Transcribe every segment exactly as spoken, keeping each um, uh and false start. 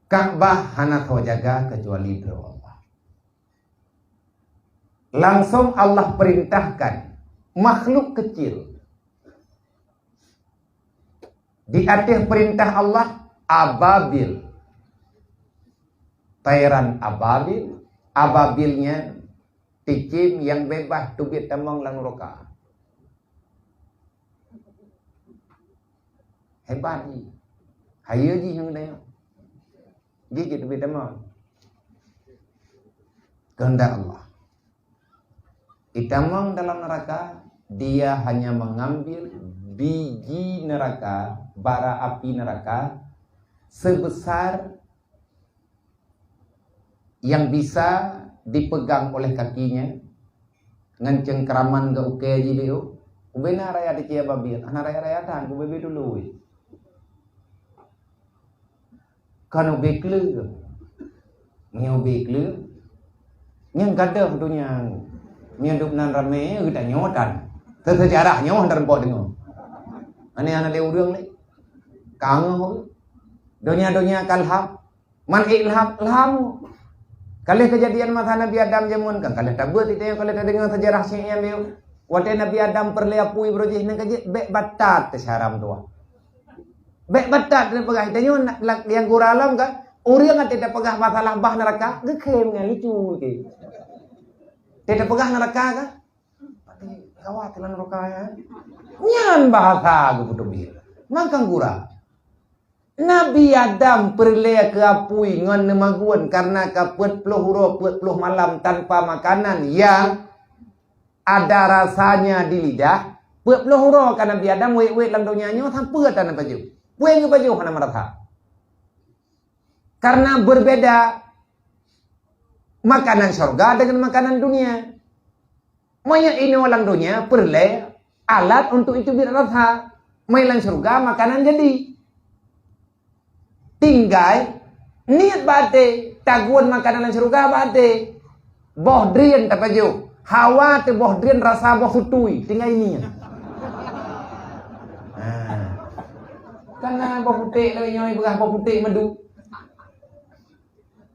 Ka'bah hana soe jaga keucuali droe Allah. Langsong Allah perintahkan makhluk kecil di ateueh perintah Allah, ababil. Tairan ababil, ababil nyan cicém nyang beubaih teubiet tamong lam nuraka. Hebat jih. Hayeue jih nyang geutanyoe. Jih jeuet teubiet tamong. Kehendak Allah. Itamong dalam neraka, dia hanya mengambil biji neraka, bara api neraka sebesar yang bisa dipegang oleh kakinya, ngon cengkraman geuukée jih beu. Ubena raya di Cia Babil, hana raya-raya tan, kubebe dulu. Kan ubé kleu. Nyoe ubé kleu. Nyang gadôh donya. Nyoe dup nan ramé geutanyoe tan. Seusejarah nyoe hana teureumpok deungoe. Aneh hana lé ureuëng lé. Kangeuh. Donya-donya kalham. Man ilham, ilham. Kaleh kejadian masa Nabi Adam jameun kan, kaleh tabeuet ite, kaleh tadeungoe sejarah syekh nyan lé. Watée Nabi Adam peureulée apui beuroh jih nang kajeuet bék batat teusaram tuah. Bék batat teupeugah ite nyoe nak nyang gura alam kan. Ureuëng até tapeugah masalah bah neraka, geukhem nyan lucu ke. Teupeugah neraka kan? Gawat lah neraka ya. Nyan bahasa geupeuteubiet. Mangkang gura. Nabi Adam peureulée keu apui ngon neumagun karena ka peuet ploh uroe peuet ploh malam tanpa makanan yang ada rasanya di lidah. Peuet ploh uroe ka Nabi Adam wét-wét lam donya nyoe sampoe tan pajoh. Peue geupajoh hana meurasa. Karena berbeda makanan syurga dengan makanan dunia. Meunyoe inoe lam donya peureulée alat untuk itu biar rasa. Meunyoe lam syurga makanan jadi. Tinggai niet bak até, tagun makanan lam syurga bak até. Boh drien tapajoh. Hawa teuh boh drien rasa boh sutui, tinggai niet. Ha. Kana boh puték lagée nyoe peugah boh puték madu.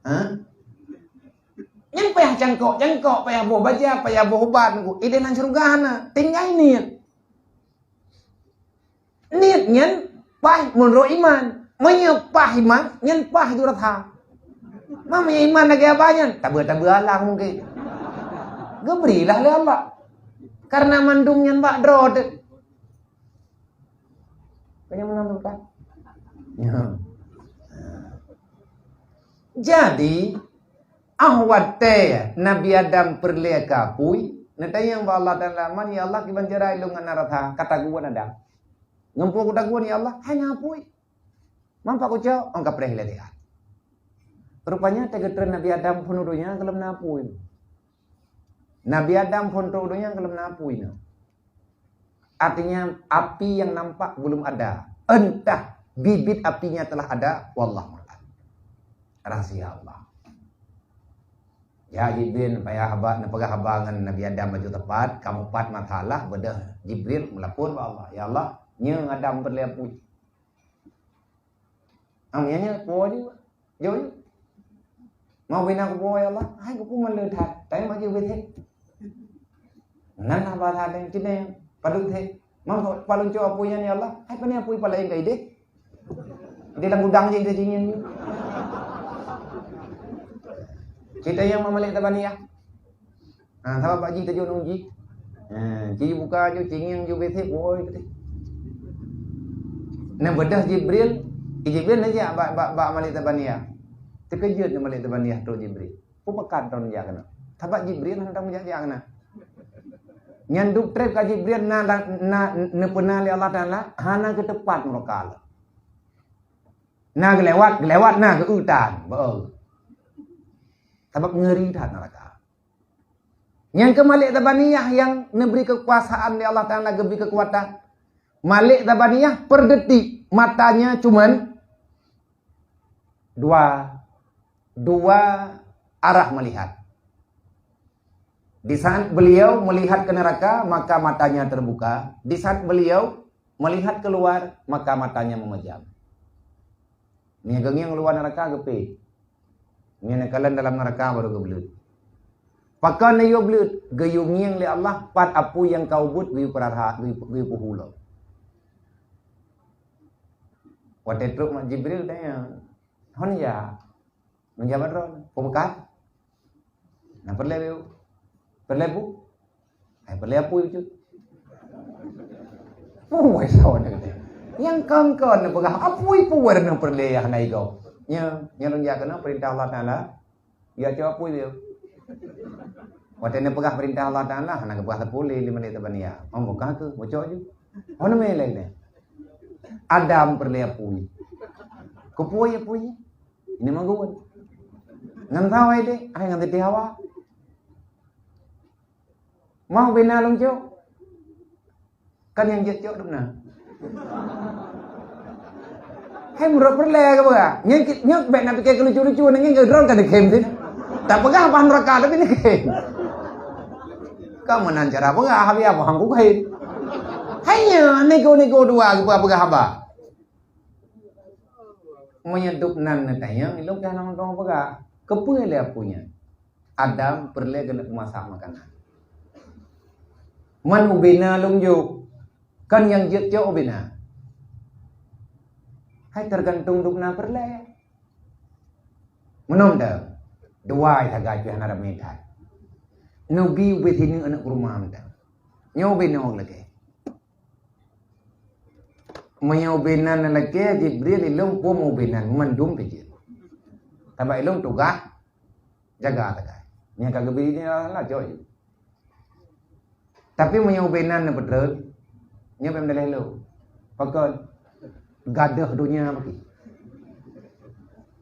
Ha? Nyan payah cangkok-cangkok, payah boh baja, payah boh ubat, ideh lam syurga hana, tinggai niet. Niet nyan paih meunurot iman. Meunyoe paih iman, nyan paih ju rasa. Ma meunyoe iman lagée abah nyan, tabeu-tabeu alang mungken. Geubri lah lé Allah. Karena mandum nyan bak droe teuh. Kayang meunan tu kan? Ya. Jadi, ah watée Nabi Adam peureulée keu apui, neutanyong bak Allah Taala, "Man ya Allah, kiban cara ilôn hana rasa?" Kata geuwan Adam. Ngon peue kata geuwan, "Ya Allah, hai na apui." Mampak kucok, ong kapreh lé lihat. Rupanya teugeutreun Nabi Adam phon u donya gohlom na apui. Nabi Adam phon trok u donya gohlom na apui na. Artinya api yang nampak belum ada. Entah bibit apinya telah ada, wallahu a'lam. Rahasia Allah. Ya Jibril, payah haba, neupeugah haba ngon Nabi Adam laju teupat, kamoe pat masalah, beudôh Jibril meulapor bak Allah, "Ya Allah, nyoe Adam peureulée apui." Am nyan nyan po ju. Jo ju. Mau bina kupo ya Allah. Hai kupo maleu that. Tapi mak jiwe that. Nan apa that yang kini padut that. Mau palunco apui nyan ya Allah. Hai pani apui pala yang kaide. Di dalam gudang je kita cingin. Kita yang mamalik tabani ya. Ha, sabab bak jih tajok ngon jih. Ha, ci buka ju, ci ngieng ju, besek, woi, teuh. Neubeudôh Jibril, Jibril neujak bak, bak, bak Malik Zabaniyah. Teukeujot lé Malik Zabaniyah trok Jibril. Peue pakat droe neujak keunoe? Sabab Jibril hana tamong jak-jak keunoe. Nyan duek treb ka Jibril na, na, na neupeuna lé Allah Taala, hana geuteupat meureuka lom. Na geulewat, geulewat na geu-eu tan, beu. Sabab ngeuri that neuraka. Nyang keu Malik Zabaniyah nyang neubri keukuasaan lé Allah Taala, geubri keukuatan. Malik Zabaniyah per detik matanya cuman dua, dua arah melihat. Di saat beliau melihat ke neraka, maka matanya terbuka. Di saat beliau melihat keluar, maka matanya memejam. Meunyoe geungieng luwa neuraka geupéh. Meunyoe neukalon dalam neuraka baru geubleut. Pakon neuyue bleut? Geuyue ngieng lé Allah, pat apui nyang ka ubeuet geuyue peurara, geuyue, geuyue peuhu lom. Watée trok mak Jibril tanya, "Hon ya?" Meunyoe bak droe, peue meukat? Na peureulée, peureulée bu? Hai peureulée apui cut. Puih sawan kata. Nyang kon-kon neupeugah apui puih na peureulée hana igob. Nya, nya lôn jak keunoe peurintah Allah Taala. Ya cok apui dia. Watée neupeugah peurintah Allah Taala, hana geupeugah teupulé lima menit teubania. Oh, bukan ke? Bocok ju. Oh, nama lain ni. Adam peureulée apui. Keupeue apui? Ini mah geuwon. Ngon sawa deh, ai ngon Siti Hawa. Mau bina lôn cok. Kan nyang jeuet cok dum na. Hai meurok peureulée ke bah? Nyan ki-, nyan bék na pike keu lucu-lucu, nyan keu droe kan dikem sih. Tak peugah bah neuraka tapi dikem. Kamu nan cara peugah, habis apa hang kukai. Hanya nego-nego dua ke peugah haba. Meunyoe dum nan neutanyong, ilong kah nang dong peugah. Keupeue lé apui nyan? Adam peureulée keuneuk meumasak makanan. Man ubena lôn jok, kan nyang jeuet cok ubena. Hai teugantung dum na peureulée. Meunan dah, dua sagai pih hana ramé that. Neubi ubé sineuk aneuk keuruma mantong. Nyoe ubena lagée. Meunyoe ubena lagée Jibril ilong pom ubena mandum pijit. Sabab ilong tugaih jaga sagai. Nyang ka geubri nyan lah cok. Tapi meunyoe ubena neupeutrön, nyoe bèk meudaleh lôn. Pakon? Gadôh donya bagi.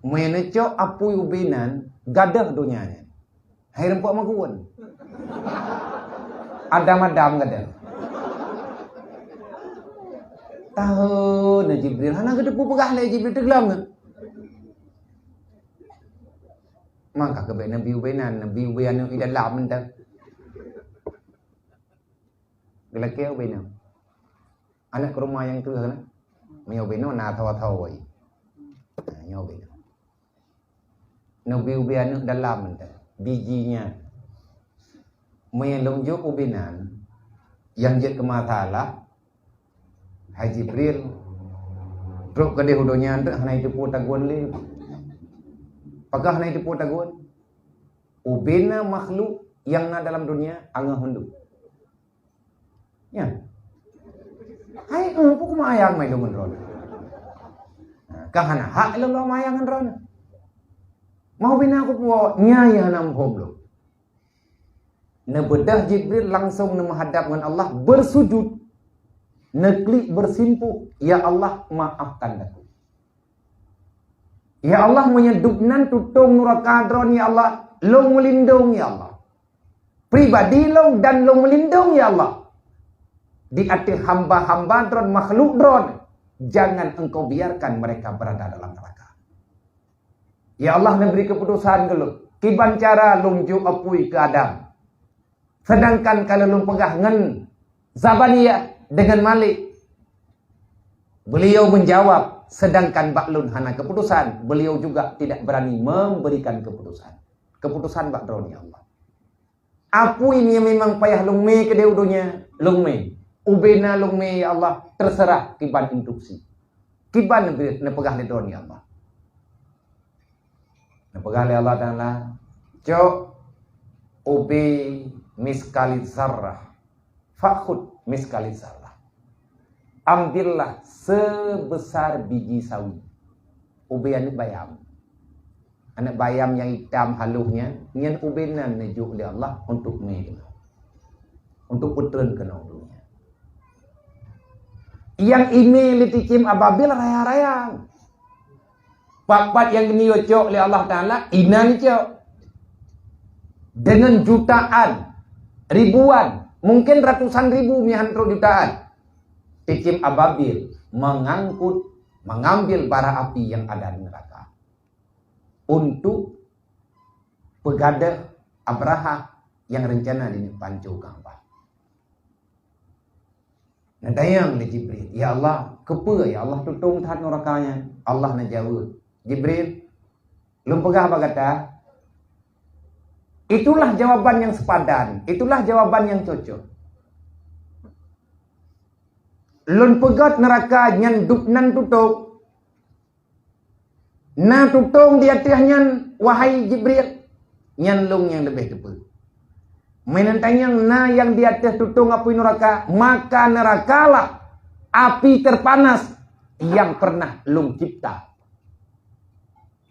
Meunyoe neucok apui ubena, gadôh donya nyan. Hai reumpok meuguon. Adam-adam gadôh. Tahu na Jibril, hana geuteupeue peugah lé Jibril teuglom na. Maka keubiet Nabi ubena, Nabi ubena aneuk idalam mantong. Geulakée ubena. Aneuk keuruma nyang keu na. Meunyoe ubena na tho-tho wai. Ha, nyoe ubena. Nabi ubena aneuk dalam mantong. Biji nyan. Meunyoe lôn jok ubena nyang jeuet keu masalah, hai Jibril, trok keudeh u donya nyan hana jiteupeue tagun lé. Pakon hana jiteupeue tagun? Ubena makhluk nyang na dalam donya angoh unduk. Nyan. Hai, eh, peue kumayang mai lôn ngon droeneuh? Ka hana hak lôn lôn mayang ngon droeneuh. Mau bina kupuo, nyai hana muphom lôn. Neubeudôh Jibril langsong neumeuhadab ngon Allah, beusujud. Neuklik beusimpuh, "Ya Allah, maafkan aku." Ya Allah, meunyoe dum nan tutong nuraka droe, ya Allah, lôn meulindong, ya Allah. Pribadi lôn dan lôn meulindong, ya Allah, di ateueh hamba-hamba droe, makhluk droe. Jangan Engkau biarkan mereka berada dalam neraka. Ya Allah, neubri keuputosan keu lôn. Kiban cara lôn jok apui keu Adam. Sedangkan ka lôn peugah ngon Zabaniyah, dengan Malik. Beliau menjawab, sedangkan bak lôn hana keuputosan, beliau juga tidak berani memberikan keuputosan. Keuputosan bak droe, ya Allah. Apui nyang memang payah lôn mé keudeh u donya, lôn mé. Ubena lôn mé, ya Allah, terserah kiban instruksi. Kiban neupeugah lé droe, ya Allah. Neupeugah lé Allah Taala, "Cok ubé miskali zarrah, fakhud miskali zarrah." Ambillah sebesar biji sawi. Ubé aneuk bayam. Aneuk bayam nyang itam halôh nyan, nyan ubé nan neujok lé Allah untuk mé keunoe. Untuk peutrön keunoe donya. Nyang imé lé cicém ababil raya-raya. Pat-pat nyang geuyue cok lé Allah Taala, inan cok. Dengan jutaan, ribuan, mungkin ratusan ribu meuhan trok jutaan. Cicém ababil mengangkut, mengambil bara api yang ada di neraka. Untuk peugadôh Abrahah nyang reuncana jineuk panco Ka'bah. Neutanyong lé Jibril, "Ya Allah, keupeue ya Allah tutong that nuraka nyan?" Allah neujaweueb, Jibril, lôn peugah bak gata, itulah jawaban nyang sepadan, itulah jawaban nyang cocok. Lôn peugét neuraka nyan dub nan tutôp. Na tutong di ateueh nyan, wahai Jibril, nyan lôn nyang leubeh teupeue. Meunan tanyong na nyang di ateueh tutong apui neuraka, maka neurakalah api terpanas nyang pernah lôn cipta.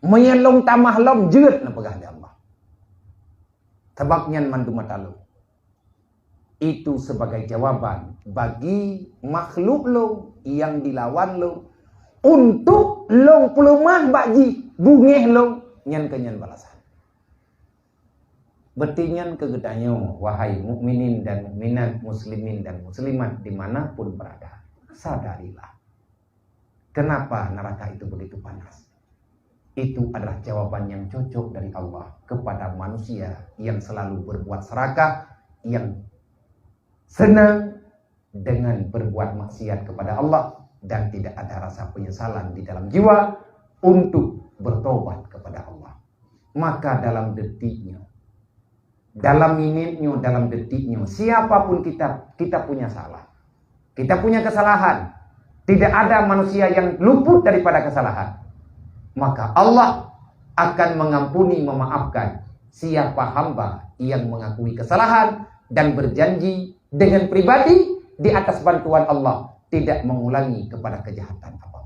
Meunyoe lôn tamah lom jeuet neupeugah lé Allah. Sabab nyan mandum mata lôn. Itu sebagai jawaban bagi makhluk lôn nyang dilawan lôn untuk lôn peuleumah bak jih, beungéh lôn, nyan keu nyan balasan. Berarti nyan keu geutanyoe, wahai mukminin dan mukminat, muslimin dan muslimat dimanapun berada, sadarilah. Kenapa neraka itu begitu panas? Itu adalah jawaban yang cocok dari Allah kepada manusia yang selalu berbuat serakah, yang senang dengan berbuat maksiat kepada Allah dan tidak ada rasa penyesalan di dalam jiwa untuk bertobat kepada Allah. Maka dalam detiknya, dalam minitnya, dalam detiknya, siapapun kita, kita punya salah. Kita punya kesalahan. Tidak ada manusia yang luput daripada kesalahan. Maka Allah akan mengampuni, memaafkan siapa hamba yang mengakui kesalahan dan berjanji dengan pribadi di atas bantuan Allah tidak mengulangi kepada kejahatan apa.